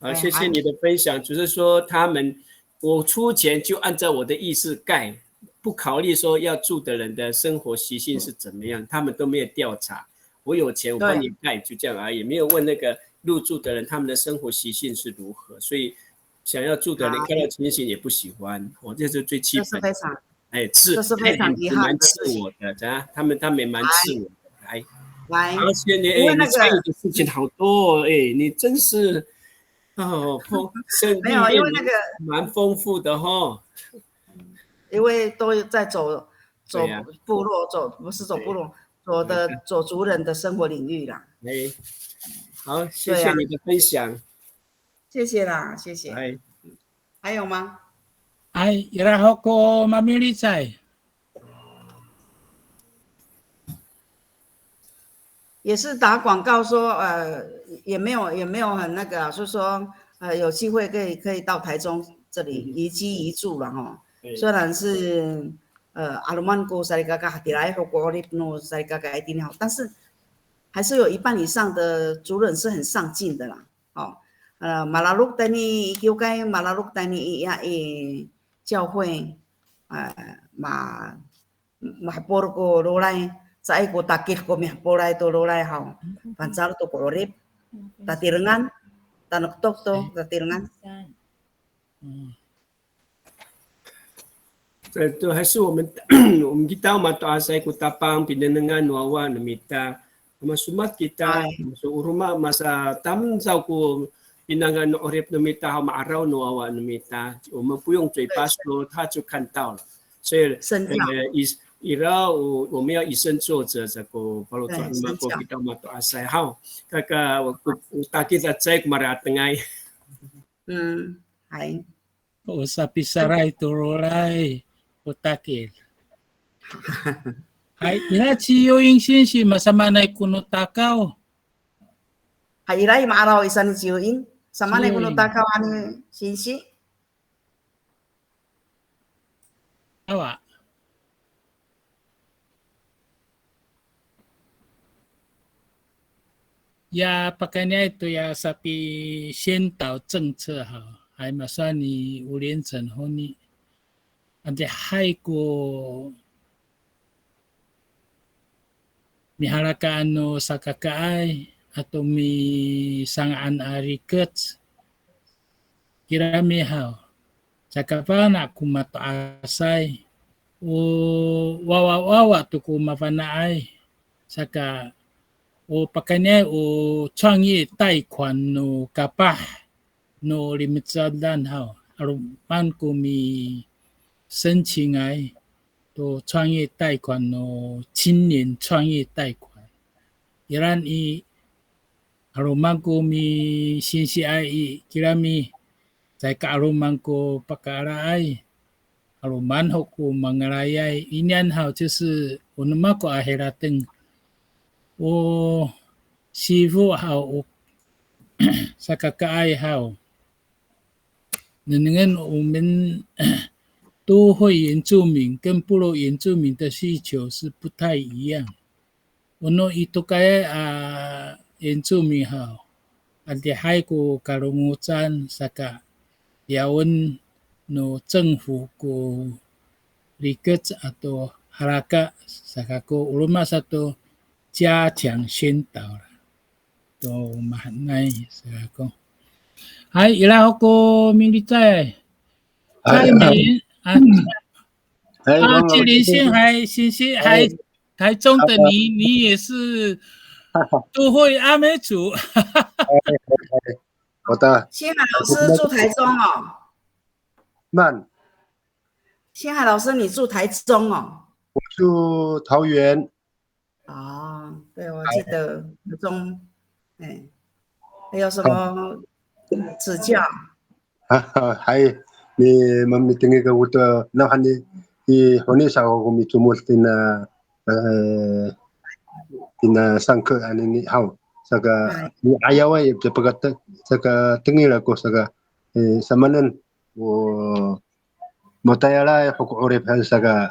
哎谢谢你的分享，就是说他们，我出钱就按照我的意思盖，不考虑说要住的人的生活习性是怎么样，他们都没有调查。我有钱，我帮你盖，就这样而已，没有问那个入住的人他们的生活习性是如何，所以想要住的人好看到情形也不喜欢，哦，这是最气愤。这是非常哎，是，这是非常哎，遗憾的蛮刺我的，啊，他们他们蛮刺我的，哎，来，而且你，哎，因为那个你参与的事情好多哦，哎，你真是，哦，丰，生历没有，因为练那个蛮丰富的哈。因为都在走走对呀部落，走不是走部落，走的走族人的生活领域啦。哎，好，谢对啊谢你的分享。谢谢啦，谢谢。哎，还有吗？ Ay, ira ho ko mamilicay. 也是打广告说，呃，也没有也没有很那个啊，是说，呃，有机会可以可以到台中这里移居移住了哈。虽然是呃，'aloman ko salikaka hatiraay ho ko 'orip no salikaka itini ho，但是还是有一半以上的族人是很上进的啦。哦，呃，malalok tayni i kiwkay, malalok tayni i, i 教会，呃，ma mahepol ko roray, caay ko takid ko mihepolay to roray haw. Fangcal to ko 'orip, tatirengan, tanektok to, tatirengan. 这都还是我们我们 kita o mato'asay ko Tapang pinengnengan no wawa no mita. Masomad kita, so o roma masatamen saw ko pinangan no 'orip no mita, ha ma'araw no wawa no mita. 我们不用嘴巴说，他就看到了。所以，身教。呃，以，ira, 我，我们要以身作则，这个 faloco' no mako kita o mato'asay haw. Kaka, o, o takid a caay ko maratengay. 嗯，还 O sapisaray to roray, o takid. Hay, ira ci Yoing singsi, masamaanay ko no Takaw. Hay, ira i ma'araw i saan ci Yoing. Samaanay ko no Takaw hani singsi. Awa. Ya pakayniay to ya sapi宣导政策 haw, hay masowal ni 吴连成 honi. Adihay ko mihalakaan no sakakaay ato misanga'an a rikec. Kirami haw, caka fana' ko mato'asay, o wawawawa to ko mafana'ay, saka o pakayniay o 创业贷款 no kapah no limecadan haw, 'aloman ko mi申请ay to 创业贷款 no 青年创业贷款. Iraan i, 'aloman ko mi singsiay i, kirami, caay ka 'aloman ko pakaalaay, 'aloman ho ko mangalayay, inian haw 就是 o no mako a harateng, o sifo haw, o sakakaay haw. Nengnengen 我们都会原住民跟部落原住民的需求是不太一样。O no i tokayay a 原住民 haw, adihay ko kalongocan saka liyawen no 政府 ko rikec ato halaka saka ko o roma sato 加强宣导 la. To mahaenay sa kako. Hay, ira ho ko milicay. Hay, 蔡明啊，哎，啊，王老师，志玲先，还，先，先，还，哎，台中的你，你也是都会阿美族。哎，哎，哎，好的。星海老师住台中哦。慢。星海老师，你住台中哦？我住桃园。 哦，对，我记得国中，哎，还有什么指教？Hay, ni mamitengil kako to, nawhani, i honi sa ko micomod tina, e, tina sangke anini haw. Saka, ni ayaway, saka tengil ako, saka, e, samanen, o, matayalay ho ko 'orip han saka,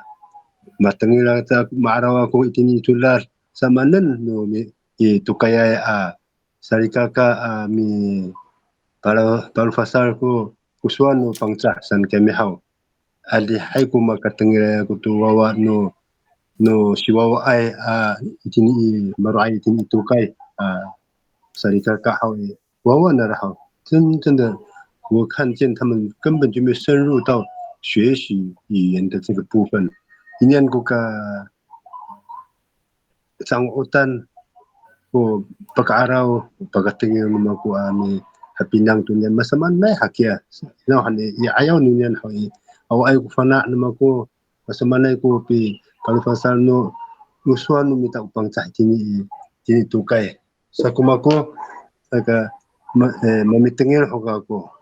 matengil ako, ma'araw ako itini i codad, samanen no mi, i tokayay a salikaka a mi, palo, palofasal ko, ko sowal no Pangcah saan kami haw. Adihay ko makatengilay ako to wawa no, no siwawaay a itini i, maro'ay itini i tokay a salikaka haw i. 娃娃那然后真正的，我看见他们根本就没有深入到学习语言的这个部分。Inian ko ka, cango'otan ko paka'araw, pakatengil no mako a mihapinang to niyan, masamaanay hakiya. Nawhani i 'ayaw no niyan haw i, awaay ko fana' no mako, masamaanay ko pi, palofasal no, no sowal no mita o Pangcah itini i, itini i tokay. Sako mako, saka, ma, e, mamitengil ho kako.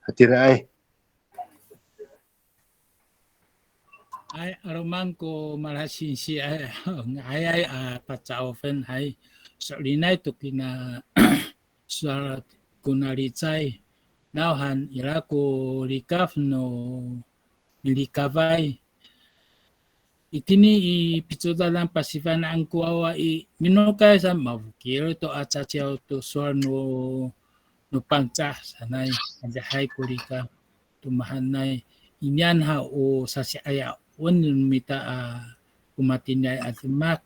Hatiraay. Hay, 'aloman ko malahesingsi, hay, nga'ayay a paca'ofen, hay, so'elinay to kina sowal kona licay, nawhan ira ko likaf no milikafay. Itini i picodadan pasifana'en ko wawa i, minokay sa mafokil to a caciyaw to sowal no, no Pangcah sanay, adihay ko likaf to mahaenay. Inian haw o sasi'ayawen no mita a o matiniay a demak.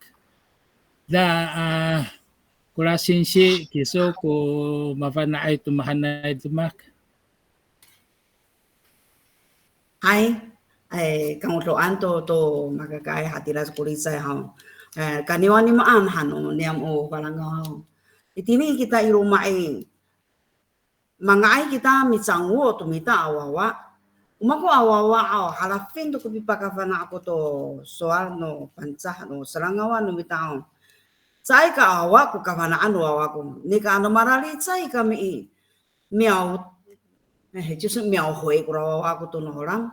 Da, a, Kora singsi, kiso ko mafana'ay to mahaenay demak. Hay, ay, kangodoan to, to makakaay hatira ko licay haw. E, kaniwanimaan han no niyam o Falangaw haw. Itini kita i loma' i, manga'ay kita micango to mita a wawa. O mako a wawa aw, halafin to ko pipakafana' ako to sowal no Pangcah no serangawan no mita aw. Caay ka awa ko kafana'an no wawa ko. Nika ano malalicay kami i, 秒, e, 就是秒回 kora wawa ko to no Holam.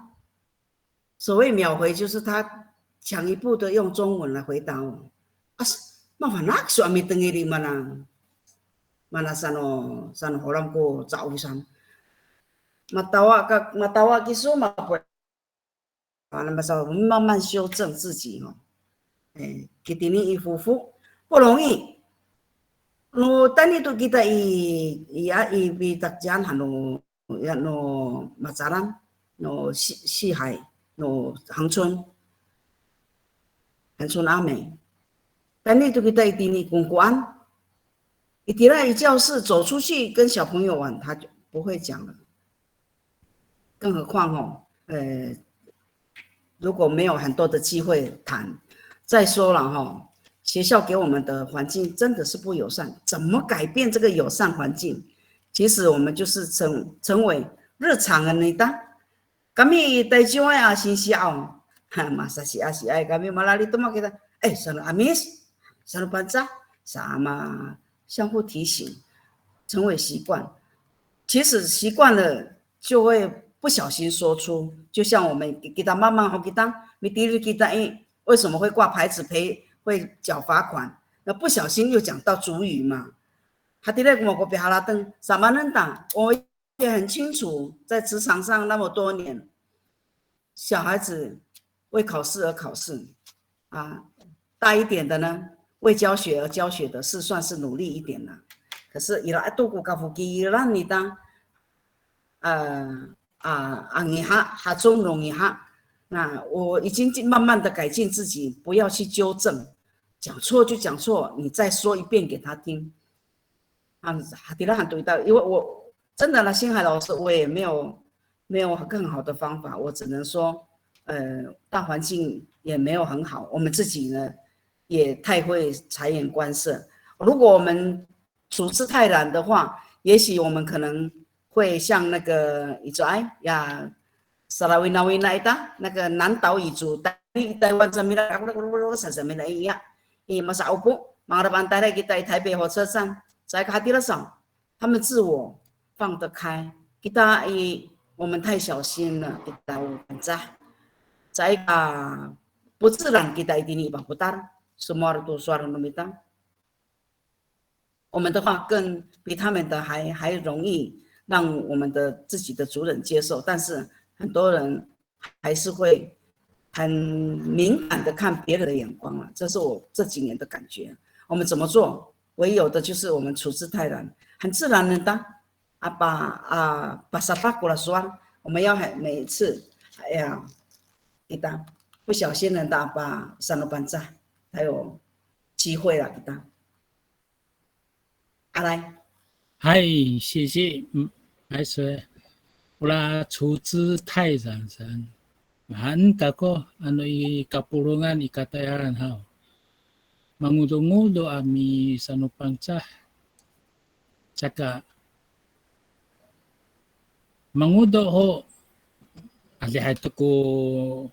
所谓秒回，就是他强一步的用中文来回答我。A, mafana' kiso a mitengil i mana, mana sano, sano Holam ko ca'of san. Matawa ka, matawa kiso, mapo, a, 慢慢修正自己哦。E, kitini i fofo, 不容易. No tayni to kita i, i, a, i, i Takcian han no, ya no Macalan, no 西, 西海, no 恒春, 恒春阿美. Tayni to kita itini i kongkoan, itira i 教室走出去跟小朋友玩，他就不会讲了。更何况哦，呃，如果没有很多的机会谈，再说了哈，学校给我们的环境真的是不友善，怎么改变这个友善环境？其实我们就是成，成为日常的那当。Kami 台中 a singsi aw, ha, masasiasiay kami malali to makita, e, sano 'Amis, sano Pangcah, sama 相互提醒，成为习惯。其实习惯了，就会不小心说出，就像我们 kita mamang ho kita, mitilid kita i, 为什么会挂牌子赔，会缴罚款？那不小心又讲到族语嘛。Hatira ko mako pihalateng, samanen ta, o 也很清楚，在职场上那么多年，小孩子为考试而考试，啊，大一点的呢，为教学而教学的，是算是努力一点了。可是 ira to ko kafokilan nita, 呃，啊，angiha, 哈中 no ngiha, 那我已经慢慢的改进自己，不要去纠正，讲错就讲错，你再说一遍给他听。啊，hatira han to ita，因为我真的呢，星海老师，我也没有没有更好的方法，我只能说，呃，大环境也没有很好，我们自己呢也太会察言观色。如果我们处之泰然的话，也许我们可能会像那个 icoay ya, salawinawina ita, 那个南岛语族，台台湾这边的，sa这边的一样，i masa'opo, mangalap an tayra kita i 台北火车站，caay ka hatira saw, 他们自我放得开。Kita i, 我们太小心了，kita o Pangcah. Caay ka 不自然 kita itini i papotal, somowal to sowal no mita. 我们的话更比他们的还，还容易让我们的自己的族人接受，但是很多人还是会很敏感的看别人的眼光啊，这是我这几年的感觉。我们怎么做？唯有的就是我们处之泰然，很自然的，apa, a, pasadak ko sowal，我们要很每一次，哎呀，kita 不小心的，apa, sano Pangcah，才有机会了，kita。 Aray. Hay, singsi, mm, hay, so, ora 处之泰然 san. Mahaen kako, ano i kapolongan i katayalan haw. Mangodongodo a misanoPangcah. Caka, mangodo ho, adihay to ko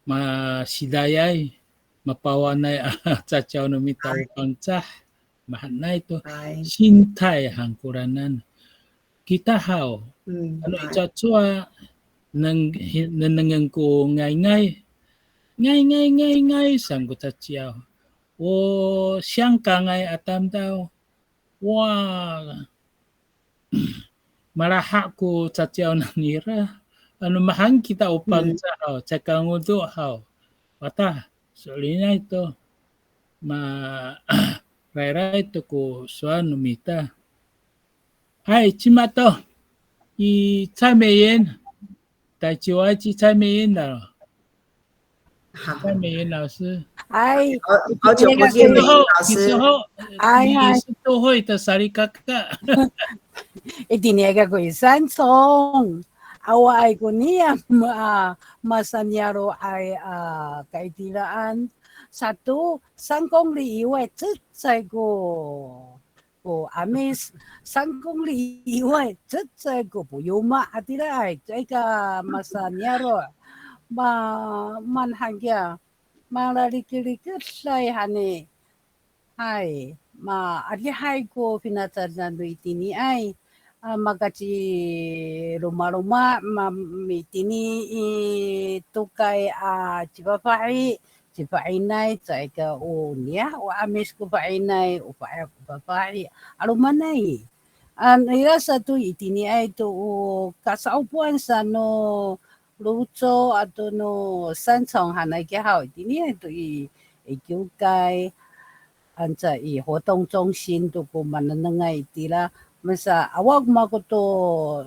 masidayay, mapawanay a caciyaw no mita o Pangcah, mahaenay to, 心态 han koranan. Kita haw, ano i cacowa, neng, hi, nengnengen ko ngayngay, ngayngay, ngayngay, saan ko caciyaw. O siyangkangay a tamdaw, wa, malaha' ko caciyaw nanira. Ano mahaen kita o Pangcah haw, caka ngodo haw. Wata, so'elinay to. Ma, rayray to ko sowal no mita. Hay, cima to. I 蔡美燕. 第一位是蔡美燕了。好。蔡美燕老师。嗨。好，好久不见，美燕老师。你是都会的 salikaka. Itini kako i Sancong. Awaay ko niyam a masaniyaro'ay a kaitiraan. Sato, 三公里以外, cecay ko ko 'Amis, 三公里以外, cecay ko Poyoma, hatiraay, caay ka masaniyaro', ma, maan han kiya, malarikerikelay hani. Hay, ma, adihay ko finacadan no itiniay, a, makaciromaroma, ma, mitini i tokay a cifafahi, cifa'inay, caay ka o niyah, o 'Amis ko fa'inay, o fa, o fafahi, 'alomanay. Ano ira sato itiniay to o kasa'opoan sa no Loco' ato no Sancong hanay kiya haw, itiniay to i, i kiwkay, anca i 活动中心 to ko manengnengay itira, masa awa ko mako to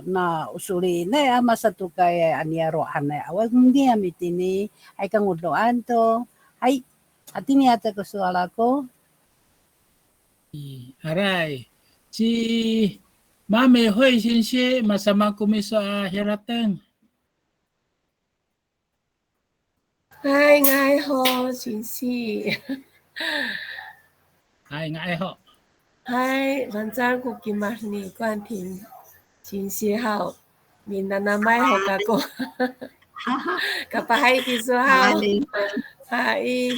na o solinay a masatokayay a niyaro' hanay, awa ko niyam itini, hay kangodoan to. Hay, hatini aca ko sowal ako. Aray, ci Ma'am Hoy singsi, masamaan ko miso a harateng. Hay, nga'ay ho, singsi. Hay, nga'ay ho. Hay, fangcal ko kimad ni 冠廷 singsi haw. Minanamay ho kako. Kapahay kiso haw. Hay. Hay.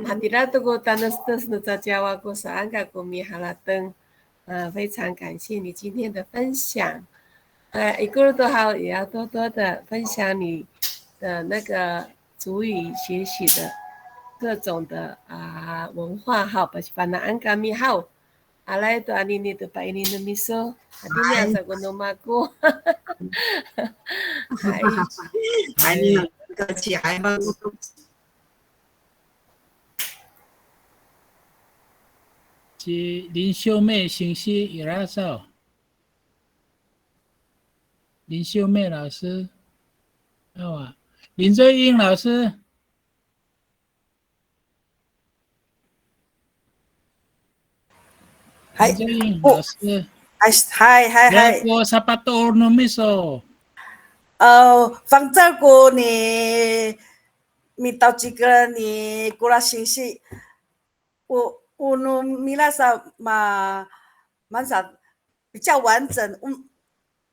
Hatira to ko tanestes no caciyaw ako saan kako miharateng. 啊，非常感谢你今天的分享。呃，ikor to haw 也要多多的分享你的那个族语学习的各种的，啊，文化哈，pasifana'en kami haw. Aray to anini to pa'ini no miso. Hatini aca ko no mako. Hay. Hay. Ci 林秀妹 singsi ira saw. 林秀妹老师。好啊，林瑞英老师。嗨，林瑞英老师。Hay, hay, hay, hay. Ko sapatoor no miso. O, fangcal ko ni, mitawcikelen ni Kola singsi. O, o no mila sa ma, mansa, 比较完整。嗯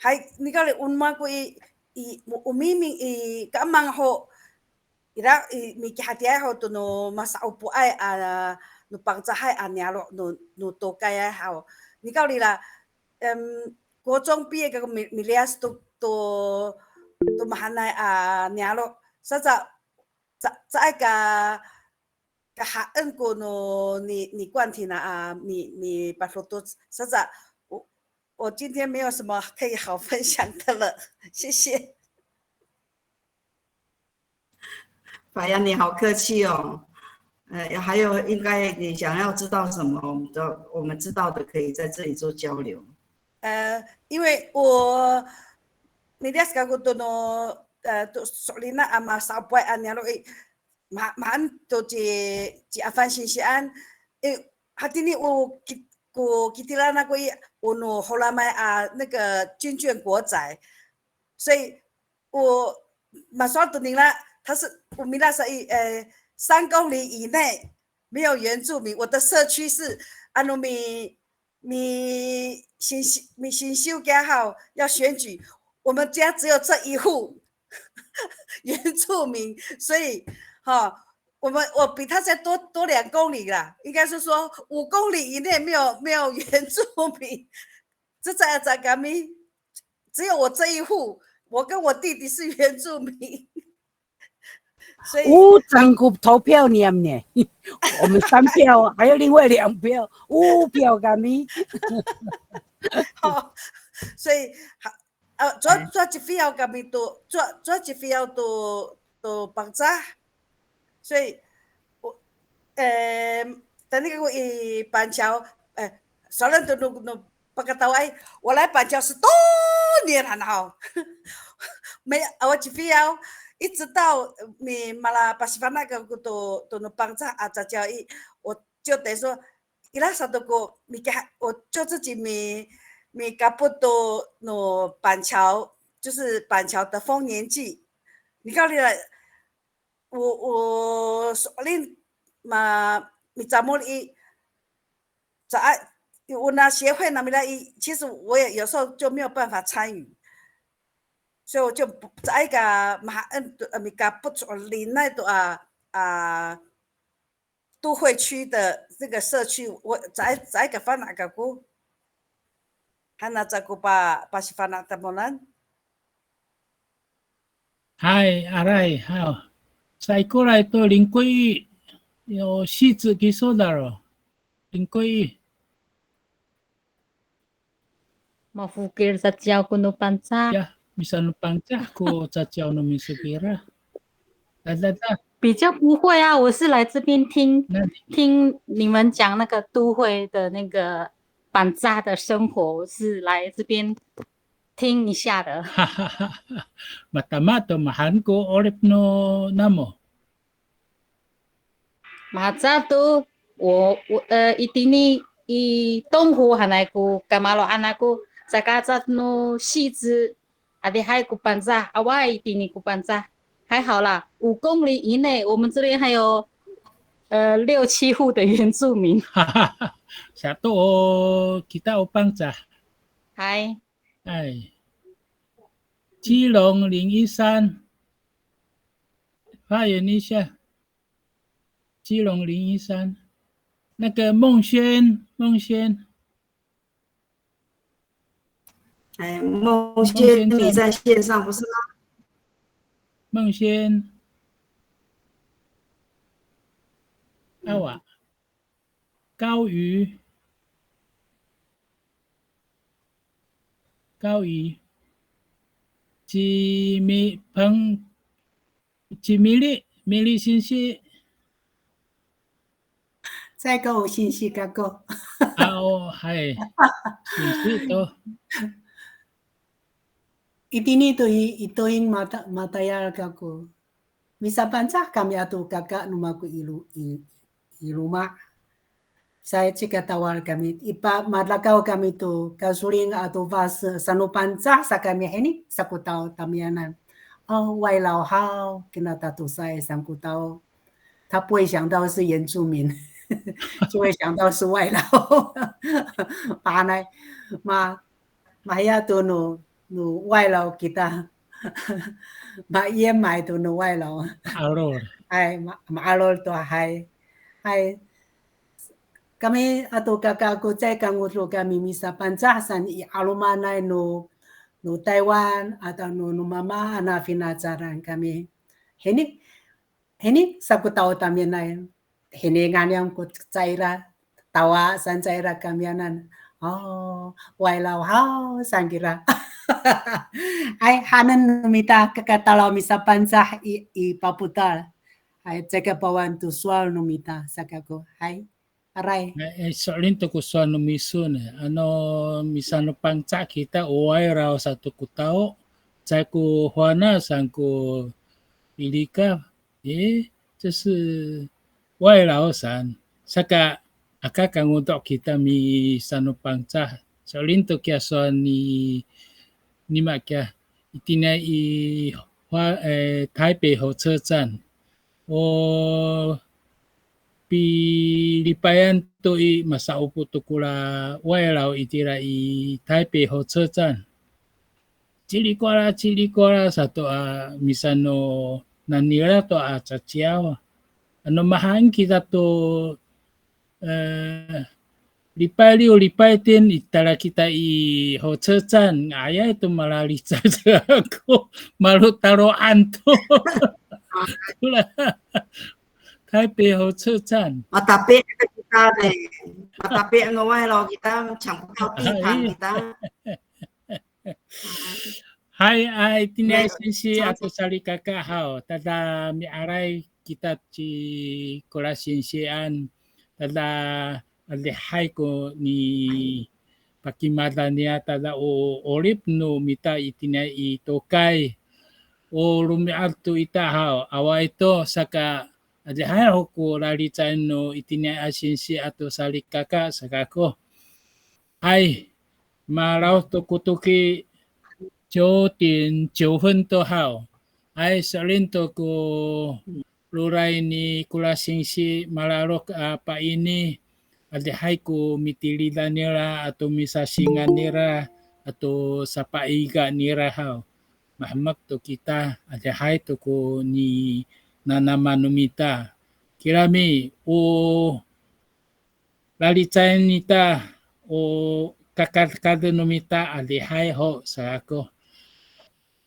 ，hay, nikawrira o no mako i, i, o, o miming i, kaemang ho, ira i, mikihatiyaay ho to no masa'opoay a, no Pangcahay a niyaro' no, no tokayay haw. Nikawrira, em, 国中毕业 kako mi-, miliyas to, to, to mahaenay a niyaro'. Sa ca, ca, caay ka, kahaen ko no ni, ni Kuan Tina a mi, mipadotoc. Sa ca, 我，我今天没有什么可以好分享的了，谢谢。 法阳，你好客气哦。呃，还有，应该你想要知道什么，我们都，我们知道的可以在这里做交流。 呃，因为我，miliyas kako to no, 呃，to so'elinay a masa'opoay a niyaro' i, ma, maan to ci, ci Afan singsian, i, hatini o ki, ko kitilal ako i, o no Holamay a 那个军眷国宅，所以 我，masowal to ningra, 他是，我们那时候，呃，三公里以内没有原住民，我的社区是，ano mi, mi, 民，民进修加号要选举，我们家只有这一户原住民，所以，哈，我们，我比他再多，多两公里啦，应该是说五公里以内没有，没有原住民。 这在，在 kami，只有我这一户，我跟我弟弟是原住民。所以 五张个投票 niyam 呢，我们三票，还有另外两票，五票 kami。 好，所以，好，呃，主要，主要是需要 kami to，主要，主要是需要 to，to Pangcah。所以，我，呃，等那个我一板桥，呃，虽然都弄，弄 pakataw ay, 我来板桥十多年了哈。没有，我去飞哦，一直到，呃，mi malapasifana' kako to, to no Pangcah a caciyaw i, 我就等于说，ira sato ko mika, 我就自己 mi, mikapot to no 板桥，就是板桥的丰年祭。你看你了， 我，我 so'elin ma, micamol i, caay, o na 协会 namila i, 其实我也有时候就没有办法参与，所以我就不，caay ka mahaen to, a, mikapot so'elinay to a, a, 都会区的这个社区，我 caay, caay ka fana' kako. Hana caay ko pa, pasifana' tamolan. Hay, aray, haw. Saikoray to lingkoy, yo, 戏子 kiso daro. Lingkoy. Mafokil caciyaw ko no Pangcah. Ya, misanoPangcah ko caciyaw no miso kira. Da, da, da. 比较不会啊，我是来这边听，那你听你们讲那个都会的那个 Pangcah 的生活，我是来这边听一下的。 Matama to mahaen ko 'orip no namo. Maca to, 我，我，呃，itini i 东湖 hanay ko kamaro'an ako, saka caay no 戏子, adihay ko Pangcah, awaay itini ko Pangcah. 还好啦，五公里以内，我们这边还有，呃，六七户的原住民。 Sato o kita o Pangcah. 嗨。 哎，基隆零一三，发言一下。基隆零一三，那个孟轩，孟轩，哎，孟轩，你在线上不是吗？孟轩，阿瓦，高瑜，高瑜，吉米彭，吉米利，米利先生。 Caay ko singsi kako. Aw, hay. Singsi to. Itini to i, i Toin mata, matayal kako. Misapangcah kami ato kaka no mako i lo, i, i loma'. Sa cika tawal kami, ipa, madakaw kami to kasoling ato fas, sano Pangcah sa kami hini, sa ko taw tamiyanan. O, 外劳 haw, kina tatosaay saan ko taw. 他不会想到是原住民，就会想到是外劳。Mahaenay, ma, mahiya to no, no 外劳 kita. Ma'ayay to no 外劳. Ma'alol. Hay, ma, ma'alol to, hay. Hay. Kami ato kaka ako caay kangodo kami misaPangcah saan i 'alomanay no, no Taywan ato no, no mamaan a finacadan kami. Hini, hini sa ko taw tamiyanan. Hini nganiyam ko caira, tawa saan caira kamiyanan. O, 外劳 haw saan kira. Hay, haenen no mita kakatalaw misaPangcah i, i papotal. Hay, caay ka pawan to sowal no mita sa kako. Hay, aray. E, so'elin to ko sowal no miso ne. Ano misanoPangcah kita o 外劳 sato ko taw, caay ko hoana saan ko pilikaf. E, 这是外劳 saan. Saka, aka kangodo kita misanoPangcah. So'elin to kiya sowal ni, nima kiya, itiniay i, e, 台北火车站. O pilipayan to i, masa'opo to kora 外劳 itira i 台北火车站. Cilikola, cilikola sato a misano nanira to a caciyaw. Ano mahaen kita to, e, 礼拜六, 礼拜天 itala kita i 火车站, nga'ayay to malalicay ako, malotaloan to. Kora, 台北火车站. Matapi' kita ne. Matapi' no 外劳 kita, 抢不到地盘 kita. Hay, a, itiniay singsi ato salikaka haw, tada mi'aray kita ci Kolas singsian, tada adihay ko nipakimadan nira, tada o 'orip no mita itiniay i tokay. O romi'ad to ita haw, awaay to, saka adihay ho ko lalicay no itiniay a singsi ato salikaka sa kako. Hay, maraod to ko toki 九点九分 to haw. Hay, so'elin to ko roray ni Kolas singsi malalok a paini, adihay ko mitilidan nira ato misasingan nira ato sapaiga nira haw. Mahemek to kita, adihay to ko ninanaman no mita. Kirami, o lalicayen ita, o kakadkaden no mita, adihay ho sa kako.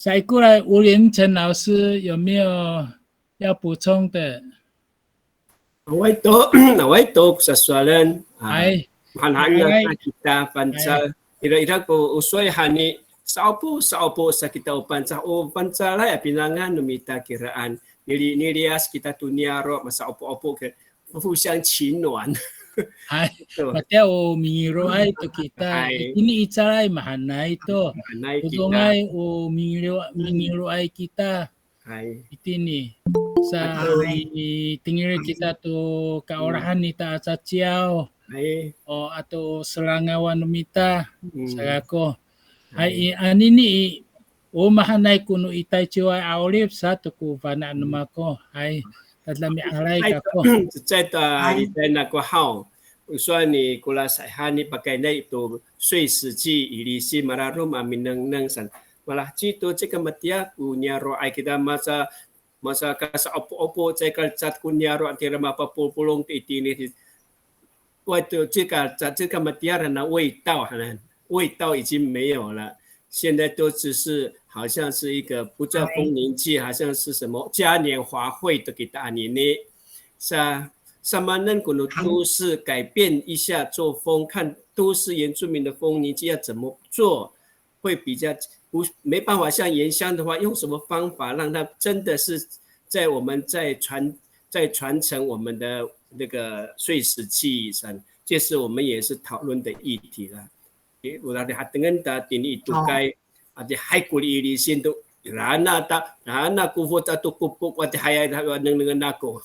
Saikoray, 吴连成老师有没有要补充的？Awaay to, awaay to ko sasowalen. A, hay. Mahaenay kita fangcal. Hay. Ira, ira ko o sowal hani, sa'opo, sa'opo sa kita o Pangcah, o fangcalay a pinangan no mita kiraan. Nili, niliyas kita to niyaro', masa'opo'opo ke, 互相取暖. Hay, matiya o mingiroay to kita. Hay. Itini i calay mahaenay to. Mahaenay kita. Todongay o mingiro, mingiroay kita. Hay. Itini. Sa, hay, i, tengil kita to kaolahan nita a caciyaw. Hay. O, ato serangawan no mita. Sa kako. Hay, i, anini i, o mahaenay ko no itay ciway a 'orip sato ko fana' no mako. Hay, tada mi'aray kako. Cecay to, cecay to, hay, itay nako haw. O sowal ni Kolas hani, pakayniay to 岁时祭 i lisin, mararom a minengneng saan. Malaheci to cika matiya ko niyaro'ay kita masa, masa kasa'opo'opo, caay kalecad ko niyaro' kira mapapolopolong to itini. 味道, 这个, 这个 matiya 的味道, 味道已经没有了。现在都只是好像是一个，不叫丰年祭，好像是什么嘉年华会 to kita anini. Sa, samaanen ko no 都市改变一下作风，看都市原住民的丰年祭要怎么做，会比较不，没办法像原乡的话，用什么方法让它真的是在我们在传，在传承我们的那个岁时祭仪上，这是我们也是讨论的议题了。Olah hatengen ta tini i tokay, adihay ko lisin to, rana ta, rana ko fot ato kopok, adihay a nengnengen ako.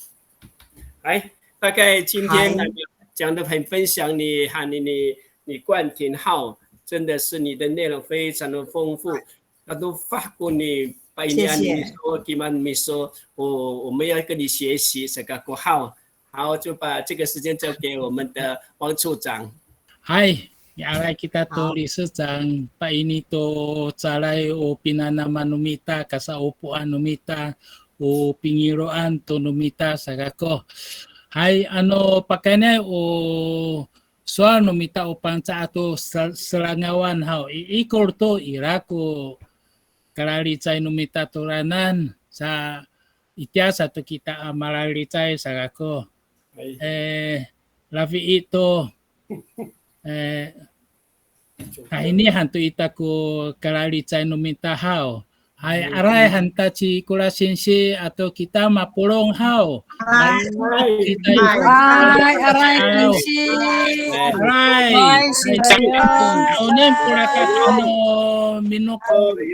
哎，大概今天那个讲得很分享你，哈，你，你，你冠廷号，真的是你的内容非常的丰富。Katofah ko ni paini a 谢谢。 miso, kiman miso, 我，我们要跟你学习，saka ko haw. 好，就把这个时间交给我们的汪处长。 Hay, mi'aray kita to 好。 理事长, paini to calay o pinanaman no mita, kasa'opoan no mita, o pingiroan to no mita sa kako. Hay, ano pakayni o sowal no mita o Pangcah ato sel-, serangawan haw, i, ikor to ira ko kalalicay no mita toranan sa itiya sato kita a malalicay sa kako. 哎， E, lafi to, e, tahini han to ita ko kalalicay no mita haw. Hay, aray han ta ci Kola singsi ato kita mapolong haw. Aray. Kita Aray, aray, haw. singsi. Aray. Aray, singsi. Onin polaka kano minokay.